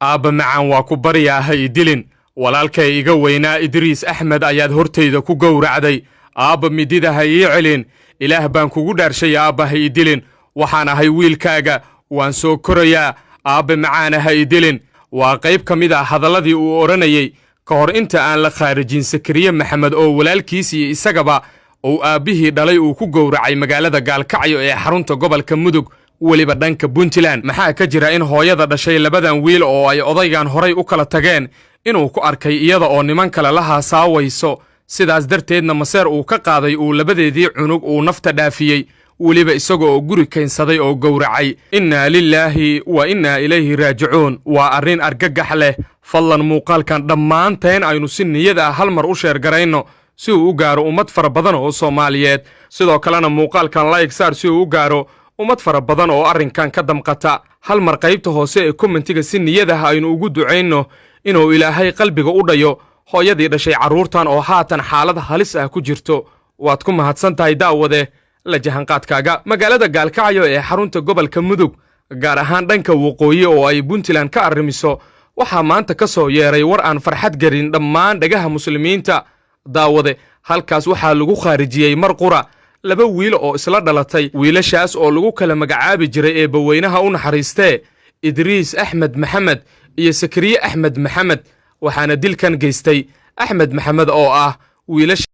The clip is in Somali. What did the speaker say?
Aabba macaan, waa ku baryaa, ha i dilin. Walaalkay iga weynaa Idriis Axmed ayaad hortayda ku gowracday. Aabba, midida ha ii celin. Ilaah baan kugu dhaarshay, aabba, ha i dilin. Waxaan ahay wiilkaaga, waan soo korayaa. Aabba macaana, ha i dilin. Waa qayb ka mid ah hadalladii uu odhanayey ka hor inta aan la khaarijin Sakariye Maxamed oo walaalkiis iyo isagaba uu aabbihii dhalay uu ku gowracay magaalada Gaalkacyo ee xarunta gobolka Mudug, weliba dhanka Puntland. Maxaa ka jira in hooyada dhashay labadan wiil oo ay odaygan horay u kala tageen inuu ku arkay iyada oo niman kale la haasaawayso, sidaas darteedna maseer uu ka qaaday uu labadeedii cunug uu nafta dhaafiyey, weliba isaga oo guri kaynsaday oo gowracay? Innaa lilaahi wa innaa ilayhi raajicuun. Waa arrin argagax leh. Fadlan muuqaalkan dhammaanteen aynu si niyad ah hal mar u share garayno si uu u gaaro ummad fara badan oo Soomaaliyeed. Sidoo kalena muuqaalkan like saar si uu u gaaro ummad fara badan oo arrinkan ka damqata. Hal mar qaybta hoose ee commentiga si niyad ah aynu ugu ducayno inuu Ilaahay qalbiga u dhayo hooyadii dhashay carruurtan oo haatan xaalad halis ah ku jirto. Waad ku mahadsan tahay, daawade, la jahanqaadkaaga. Magaalada Gaalkacyo ee xarunta gobolka Mudug, gaar ahaan dhanka waqooyi oo ay Puntland ka arrimiso, waxaa maanta ka soo yeeray war aan farxad gelin dhammaan dhagaha Muslimiinta. Daawade, halkaas waxaa lagu khaarijiyey mar qura laba wiil oo isla dhalatay, wiilashaas oo lagu kala magacaabi jiray, Eebbaweynaha u naxariistee, Idriis Axmed Maxamed iyo Sakariye Axmed Maxamed. Waxaana dilkan geystay Axmed Maxamed oo ah wiilasha